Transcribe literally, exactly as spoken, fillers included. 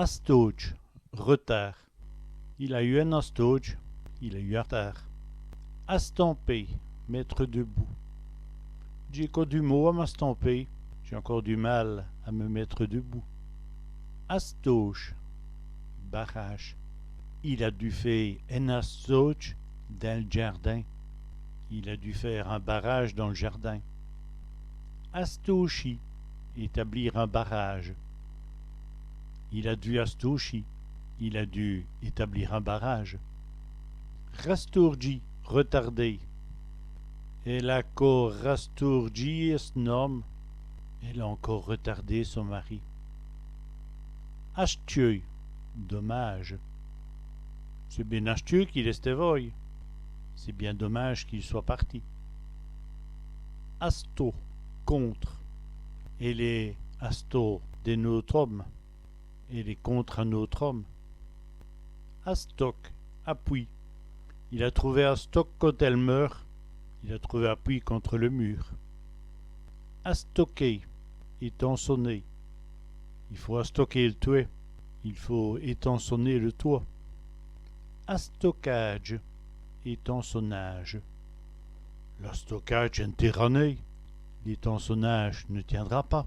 Astôdje, retard. Il a yeu in astôdje, il a eu un retard. Astampé, mettre debout. Dj'é co du mau à m'astampé, j'ai encore du mal à me mettre debout. Astôdje, barrage. Il a dû fé in astôdje dins l' djârdin. Il a dû faire un barrage dans le jardin. Astôdjî, établir un barrage. Il a dû astôdjî, il a dû établir un barrage. Rastoûrdjî, retarder. Èle a co rastoûrdjî s'n-ome, elle a encore retardé son mari. Aschieû, dommage. C'èst bén aschieû qu'il èst èvoye. C'est bien dommage qu'il soit parti. Asto, contre. Èle èst asto d'in-ôte ome. Elle est contre un autre homme. Astoc, appui. Il a trouvé astoc conte èl mur. Il a trouvé appui contre le mur. Astoker, étançonner. I faut astoker l' twèt. Il faut étançonner le toit. Astocâdje, étançonnage. L'astocâdje n'tièra nén. L'étançonnage ne tiendra pas.